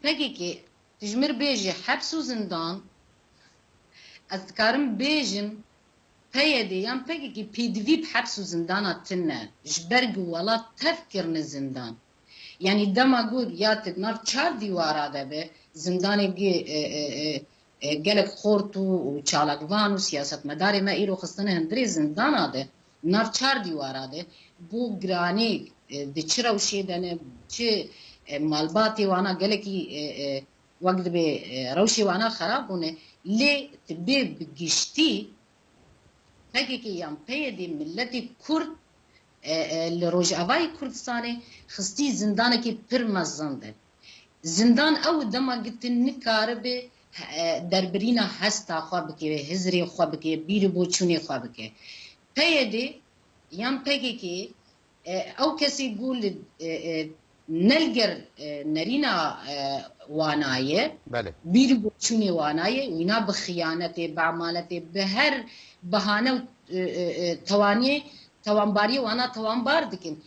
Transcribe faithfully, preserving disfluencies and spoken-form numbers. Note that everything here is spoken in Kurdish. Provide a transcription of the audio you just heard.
P K K, tu ji mir bêjî heps û zindan, ez dikarim bêjim, P Y D yan P K K pêdivî bi heps û zindana tune. Ji ber ku welat tev kirine zindan. Yanî dema ku ya tu nav çar dîwara de be, zindanê gi, e, e, e, e, gelek xort û, û çalakvan û siyasetmedarê me îro xistine hundirê zindana de, nav çar dîwara de, bo giranê, e, di çi rewşê de ne, çi, e, malbatê wana gelekî, e, e, wek dibê, e, rewşê wana xerab bûne, lê dibê bi giştî P K K yan P Y D miletê Kurd, e, e, li Rojavayê Kurdistanê xistî zindanekî pir mezin de. Zindan ew dema gitin nikaribe, e, derbirîna hesta xwe bike, hizrê xwe bike, bîr û boçûnê xwe bike. P Y D yan P K K, e, ew kesê ku li, e, e, ne li ger, e, nerîna, e, wana ye, Belê. bîr û boçûnê wana ye, wîna bi xiyanetê, bi emaletê, bi her bahane û, e, e, e, tewaniyê, tewanbariyê wana tewanbar dikin.